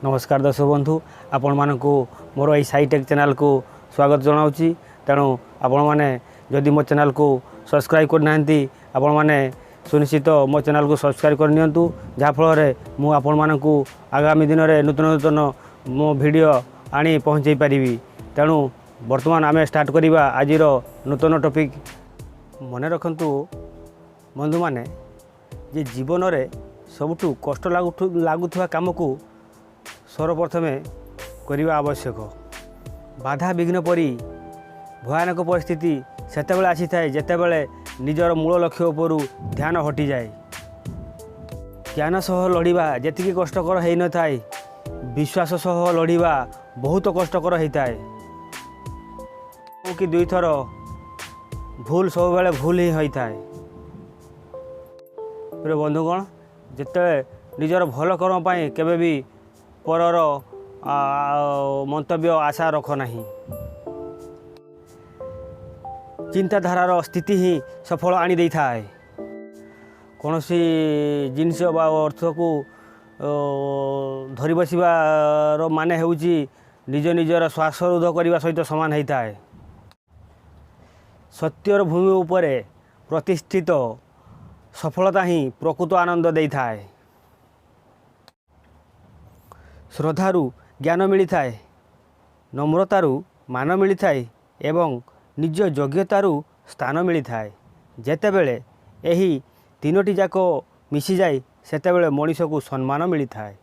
ନମସ୍କାର ଦର୍ଶକ ବନ୍ଧୁ, ଆପଣମାନଙ୍କୁ ମୋର ଏହି ସାଇଟେକ୍ ଚ୍ୟାନେଲକୁ ସ୍ୱାଗତ ଜଣାଉଛି। ତେଣୁ ଆପଣମାନେ ଯଦି ମୋ ଚ୍ୟାନେଲକୁ ସବସ୍କ୍ରାଇବ୍ କରିନାହାନ୍ତି, ଆପଣମାନେ ସୁନିଶ୍ଚିତ ମୋ ଚ୍ୟାନେଲକୁ ସବସ୍କ୍ରାଇବ୍ କରିନିଅନ୍ତୁ, ଯାହାଫଳରେ ମୁଁ ଆପଣମାନଙ୍କୁ ଆଗାମୀ ଦିନରେ ନୂତନ ନୂତନ ମୋ ଭିଡ଼ିଓ ଆଣି ପହଞ୍ଚାଇ ପାରିବି। ତେଣୁ ବର୍ତ୍ତମାନ ଆମେ ଷ୍ଟାର୍ଟ କରିବା ଆଜିର ନୂତନ ଟପିକ୍। ମନେ ରଖନ୍ତୁ ବନ୍ଧୁମାନେ ଯେ ଜୀବନରେ ସବୁଠୁ କଷ୍ଟ ଲାଗୁଥିବା କାମକୁ ସର୍ବପ୍ରଥମେ କରିବା ଆବଶ୍ୟକ। ବାଧା ବିଘ୍ନ ପରି ଭୟାନକ ପରିସ୍ଥିତି ସେତେବେଳେ ଆସିଥାଏ, ଯେତେବେଳେ ନିଜର ମୂଳ ଲକ୍ଷ୍ୟ ଉପରୁ ଧ୍ୟାନ ହଟିଯାଏ। ଜ୍ଞାନ ସହ ଲଢ଼ିବା ଯେତିକି କଷ୍ଟକର ହୋଇନଥାଏ, ବିଶ୍ୱାସ ସହ ଲଢ଼ିବା ବହୁତ କଷ୍ଟକର ହୋଇଥାଏ। କି ଦୁଇଥର ଭୁଲ ସବୁବେଳେ ଭୁଲ ହିଁ ହୋଇଥାଏ। ପ୍ରିୟ ବନ୍ଧୁଗଣ, ଯେତେବେଳେ ନିଜର ଭଲ କର୍ମ ପାଇଁ କେବେ ବି ପରର ମନ୍ତବ୍ୟ ଆଶା ରଖ ନାହିଁ। ଚିନ୍ତାଧାରାର ସ୍ଥିତି ହିଁ ସଫଳ ଆଣି ଦେଇଥାଏ। କୌଣସି ଜିନିଷ ବା ଅର୍ଥକୁ ଧରି ବସିବାର ମାନେ ହେଉଛି ନିଜ ନିଜର ଶ୍ୱାସରୁଦ୍ଧ କରିବା ସହିତ ସମାନ ହୋଇଥାଏ। ସତ୍ୟର ଭୂମି ଉପରେ ପ୍ରତିଷ୍ଠିତ ସଫଳତା ହିଁ ପ୍ରକୃତ ଆନନ୍ଦ ଦେଇଥାଏ। ଶ୍ରଦ୍ଧାରୁ ଜ୍ଞାନ ମିଳିଥାଏ, ନମ୍ରତାରୁ ମାନ ମିଳିଥାଏ ଏବଂ ନିଜ ଯୋଗ୍ୟତାରୁ ସ୍ଥାନ ମିଳିଥାଏ। ଯେତେବେଳେ ଏହି ତିନୋଟି ଯାକ ମିଶିଯାଏ, ସେତେବେଳେ ମଣିଷକୁ ସମ୍ମାନ ମିଳିଥାଏ।